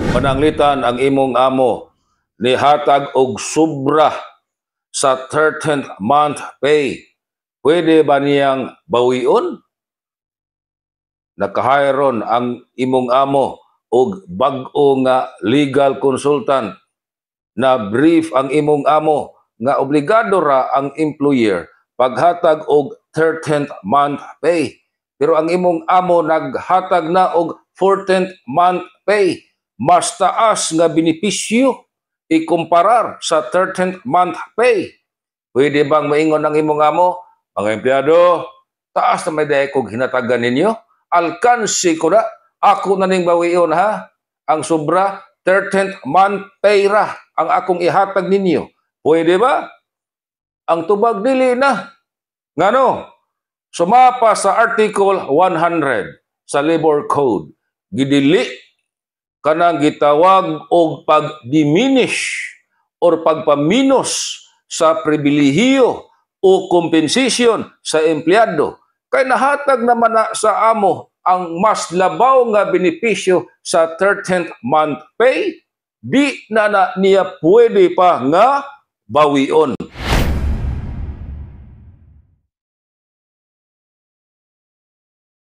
Pananglitan ang imong amo nihatag og sobra sa 13th month pay. Pwede ba niyang bawion? Naka-hire ang imong amo og bag-o nga legal consultant. Na brief ang imong amo nga obligado ra ang employer paghatag og 13th month pay. Pero ang imong amo naghatag na og 14th month pay. Mas taas nga benepisyo ikumparar sa 13th month pay. Pwede bang maingon ang imong amo, "Mga empleyado, taas na may diay kog hinatagan ninyo? Alkansi ko na, ako na ning bawion ha. Ang sobra, 13th month pay ra ang akong ihatag ninyo." Pwede ba? Ang tubag, dili na. Ngano? Sumapa sa Article 100 sa Labor Code, gidili kanang gitawag og pag-diminish or pagpaminus sa pribilehiyo o compensation sa empleyado. Kay nahatag naman na sa amo ang mas labaw nga benepisyo sa 13th month pay, di na na niya pwede pa nga bawion.